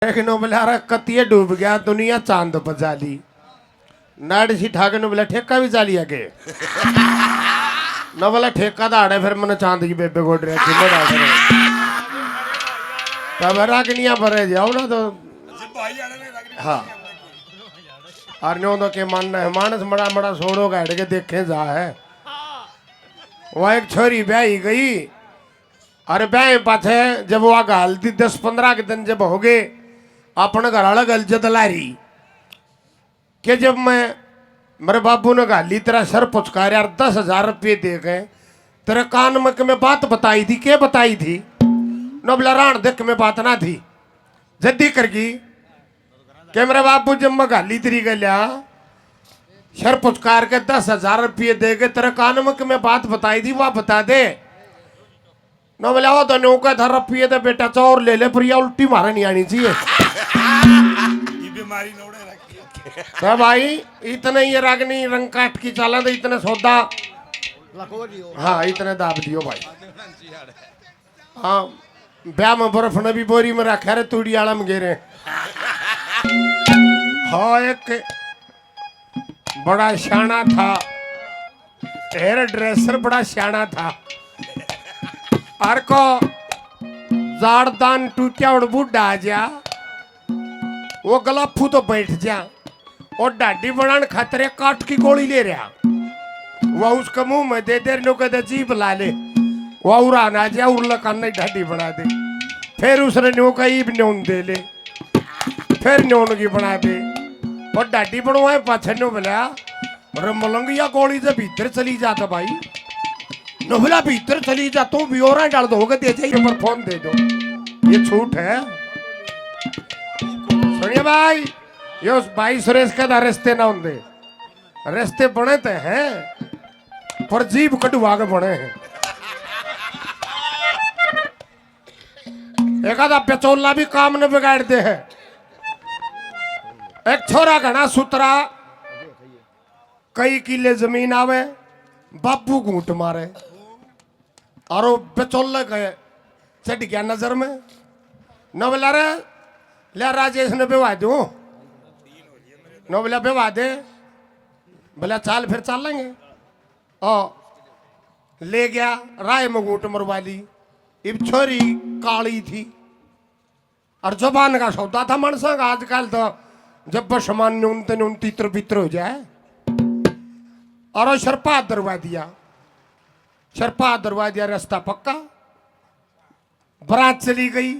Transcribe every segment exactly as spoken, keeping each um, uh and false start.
एक नो बोला, "अरे कतिये डूब गया दुनिया चांद पर जाली।" नाड़ सी ठाके नो बोला, "ठेका भी चाली आगे।" नो बोला, "ठेका तो आड़े फिर मैंने चांद की बेबे गोड़ रखी, मैं डाल रहा हूँ।" तब रागनिया भरे जाओ ना तो। हाँ। और न्यो तो के मानना है, मानस मड़ा मड़ा सोड़ो का हट के देखे जा है। वह एक छोरी ब्याही गई। अरे ब्याह पाछे जब वो घाल दी, दस पन्द्रह के दिन जब हो गए, अपने घर वाला गल जद लारी के जब मैं, मेरे बाबू ने घाली, तेरा सर पुचकारा और दस हजार रुपये दे गए, तेरे कान में के मैं बात बताई थी, के बताई थी? नो बोला, राण देख, मैं बात ना थी, जद्दी कर गई के मेरे बाबू जब मैं घाली तेरी गल्या, सर पुचकार के दस हजार रुपये दे गए, तेरे कान में के मैं बात बताई थी, वह बता दे। नो बोला, "वो तो न्यू का था, रुपये तो बेटा चौर ले ले, पर यह उल्टी मारे नहीं आनी चाहिए।" ये बीमारी नोड़े रखी है। तो भाई, इतने ये रागनी रंग काट की चाला, तो इतने सौदा। हाँ, इतने दाब दियो भाई। हाँ, ब्याह में बर्फ ने भी बोरी में रखा रे, तूड़ी आला में गेरे। हाँ, एक बड़ा सियाणा था, हेयर ड्रेसर बड़ा सियाणा था। अर को जाड़दान टूटिया उड़ बूढ़ा आ जा, वो गलाफू तो बैठ जा, और ढाडी बनाने खातर एक काठ की गोली ले रहा। वह उसके मुंह में दे दे, न्यू कहते, "जीभ ला ले।" वह उरा ना जा, उरला कान नहीं ढाडी बना दे। फिर उसने न्यू कहा, "ईब न्यून दे ले।" फिर न्यून की बना दे। और ढाडी बनवाए पाछे न्यू बोला, "अरे मलंगिया, गोली से भीतर चली जा तो भाई।" नो बोला, "भीतर चली जा, तू भी और डाल दो, होके दे जाइए, पर फोन दे दो, ये छूट है।" सुनिए भाई, यो भाई सुरेश कहता, "रिश्ते ना होंदे, रिश्ते बने तो हैं, पर जीभ कटवा के बने हैं।" एक आधा बेचौला भी काम न बिगाड़ दे है। एक छोरा घना सुतरा, कई किले जमीन आवे, बाबू घूंट मारे, और वो बेचौले के चढ़ गया नजर में। नो बोला, "रे, ले राजेश ने बेवा दूं।" नो बोला, "बेवा दे।" बोला, "चाल, फिर चालेंगे।" ओ, ले गया, राय में घूंट मरवा ली। इब छोरी काली थी, और जबान का सौदा था माणसा का। आजकल तो जब बस सामान न्यून ते न्यून तितर बितर हो जाए, और वो सिरपा दरवा दिया, सिरपा दरवा दिया, रास्ता पक्का। बारात चली गई,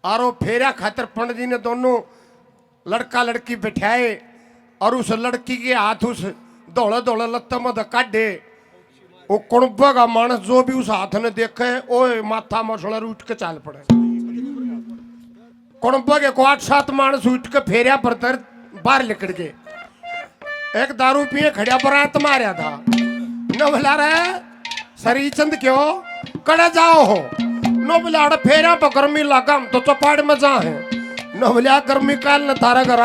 और वो फेरा खातर पंडित जी ने दोनों लड़का लड़की बिठाए, और उस लड़की के हाथ उस धोले धोले लत्ते में तो काढ़े। वो कुणबे का माणस जो भी उस हाथ ने देखे, ओए माथा मसला उठ के चाल पड़े। कुणबे के को आठ सात माणस उठ के फेरिया पर तर बाहर निकल गए। एक दारू पिए खड़िया बरात मारया था। नो बोला, "रे सरीचंद, क्यों कड़े जाओ हो?" नो बोला, "अरे फेरिया पर गर्मी लागा, हम तो चौपाड़ में जा हैं।" नो बोला, "गर्मी काल ने थारे घर